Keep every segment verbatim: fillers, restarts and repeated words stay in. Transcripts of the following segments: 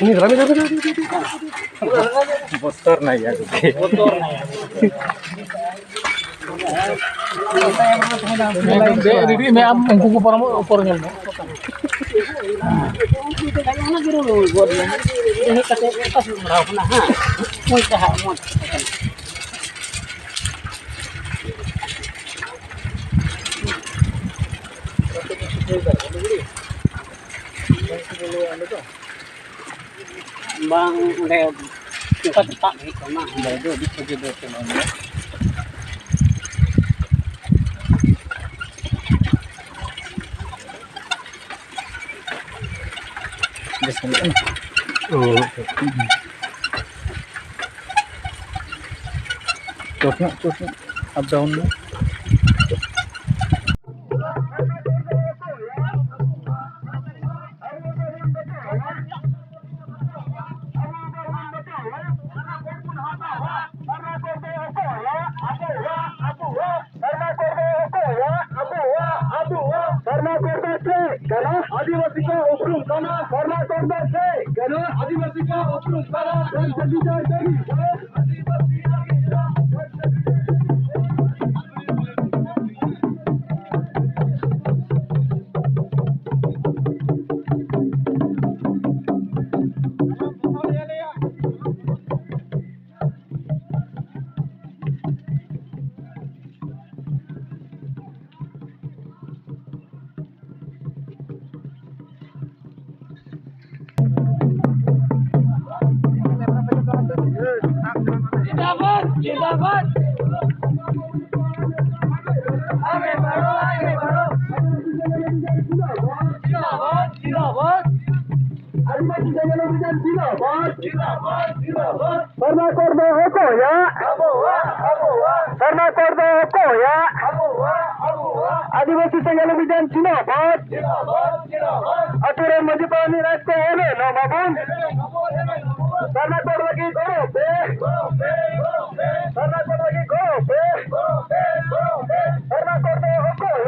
ᱩᱱᱤ ᱫᱷᱟᱨᱟ ᱢᱮ, ᱫᱷᱟᱨᱟ ᱢᱮ, ᱫᱷᱟᱨᱟ ᱢᱮ, ᱫᱷᱟᱨᱟ ᱢᱮ᱾ ᱵᱚᱛᱚᱨ ᱱᱟᱭᱟ ᱜᱚᱢᱠᱮ᱾ ᱵᱚᱛᱚᱨ ᱱᱟᱭᱟ᱾ ᱨᱮᱰᱤ ᱢᱮ, ᱟᱢ ᱩᱱᱠᱩ ᱠᱚ ᱯᱟᱨᱚᱢᱚᱜ, ᱯᱚᱨᱮ ᱧᱮᱞ ᱢᱮ᱾ ᱦᱮᱡ ᱠᱟᱛᱮ ᱚᱠᱟ ᱥᱮᱫ ᱵᱟᱲᱟᱣ ᱠᱟᱱᱟ ᱦᱟᱸᱜ? ᱢᱚᱡᱽ ᱛᱮ ᱦᱟᱸᱜ, ᱢᱚᱡᱽ ᱛᱮ᱾ ᱵᱟᱝ, ᱚᱸᱰᱮ ᱚᱱᱠᱟ ᱛᱮ ᱥᱟᱵ ᱦᱩᱭᱩᱜ ᱛᱟᱢᱟ᱾ ᱚᱸᱰᱮ ᱫᱚ ᱟᱹᱰᱤ ᱥᱚᱡᱷᱮ ᱫᱚ ᱪᱟᱞᱟᱜ ᱢᱮ᱾ ᱵᱮᱥ ᱧᱮᱞᱚᱜ ᱠᱟᱱᱟ᱾ ᱚ᱾ ᱪᱚᱴ ᱧᱚᱜ, ᱪᱚᱴ ᱧᱚᱜ, up down ᱧᱚᱜ᱾ ᱫᱷᱟᱨᱱᱟ ᱠᱚᱨ ᱫᱚ ᱪᱮᱫ ᱠᱟᱱᱟ? ᱟᱹᱫᱤᱵᱟᱹᱥᱤ ᱠᱚᱣᱟᱜ ᱩᱯᱨᱩᱢ ᱠᱟᱱᱟ᱾ ᱫᱷᱟᱨᱱᱟ ᱠᱚᱨ ᱫᱚ ᱪᱮᱫ ᱠᱟᱱᱟ? ᱟᱹᱫᱤᱵᱟᱹᱥᱤ ᱠᱚᱣᱟᱜ ᱩᱯᱨᱩᱢ ᱠᱟᱱᱟ᱾ ᱫᱷᱟᱹᱨᱛᱤ ᱵᱤᱡᱚᱭ ᱞᱟᱹᱜᱤᱫ ᱛᱮ᱾ जिंदाबाद, जिंदाबाद। आगे बढ़ो, आगे बढ़ो। जिंदाबाद, जिंदाबाद। ᱟᱹᱫᱤᱵᱟᱹᱥᱤ ᱥᱮᱸᱜᱮᱞ ᱚᱵᱷᱤᱡᱟᱱ ᱡᱤᱱᱫᱟᱵᱟᱫ᱾ ᱫᱷᱟᱨᱱᱟ ᱠᱚᱨ ᱫᱚ ᱚᱠᱚᱭᱟᱜ? ᱟᱵᱚᱣᱟᱜ, ᱟᱵᱚᱣᱟᱜ᱾ ᱫᱷᱟᱨᱱᱟ ᱠᱚᱨ ᱫᱚ ᱚᱠᱚᱭᱟᱜ? ᱟᱵᱚᱣᱟᱜ, ᱟᱵᱚᱣᱟᱜ᱾ ᱟᱹᱫᱤᱵᱟᱹᱥᱤ ᱥᱮᱸᱜᱮᱞ ᱚᱵᱷᱤᱡᱟᱱ ᱡᱤᱱᱫᱟᱵᱟᱫ᱾ ᱡᱤᱱᱫᱟᱵᱟᱫ, ᱡᱤᱱᱫᱟᱵᱟᱫ᱾ ᱟᱹᱛᱩ ᱨᱮᱱ ᱢᱟᱹᱡᱷᱤ ᱯᱟᱨᱟᱱᱤᱠ ᱨᱟᱡᱽ ᱠᱚ ᱮᱵᱷᱮᱱᱚᱜ ᱢᱟᱵᱚᱱ᱾ ᱫᱷᱟᱨᱱᱟ ᱠᱚᱨ ᱞᱟᱹᱜᱤᱫ ᱜᱚᱲᱚ ᱯᱮ᱾ ᱫᱷᱟᱨᱱᱟ ᱠᱚᱨ ᱞᱟᱹᱜᱤᱫ ᱜᱚᱲᱚ ᱯᱮ᱾ ᱫᱷᱟᱨᱱᱟ ᱠᱚᱨ ᱫᱚ ᱚᱠᱚᱭ?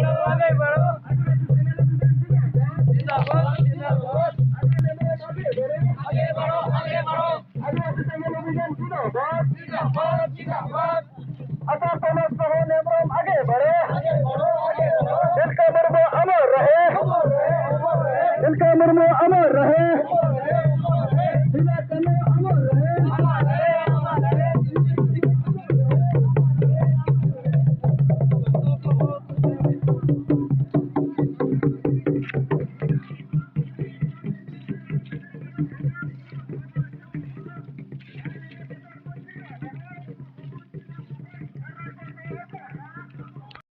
आगे बढ़ो। जिंदाबाद, जिंदाबाद। आगे बढ़ो, आगे बढ़ो। जिंदाबाद, जिंदाबाद। आशा समाज को नेमरम आगे बढ़े। तिलका मुर्मू अमर रहे। तिलका मुर्मू अमर रहे।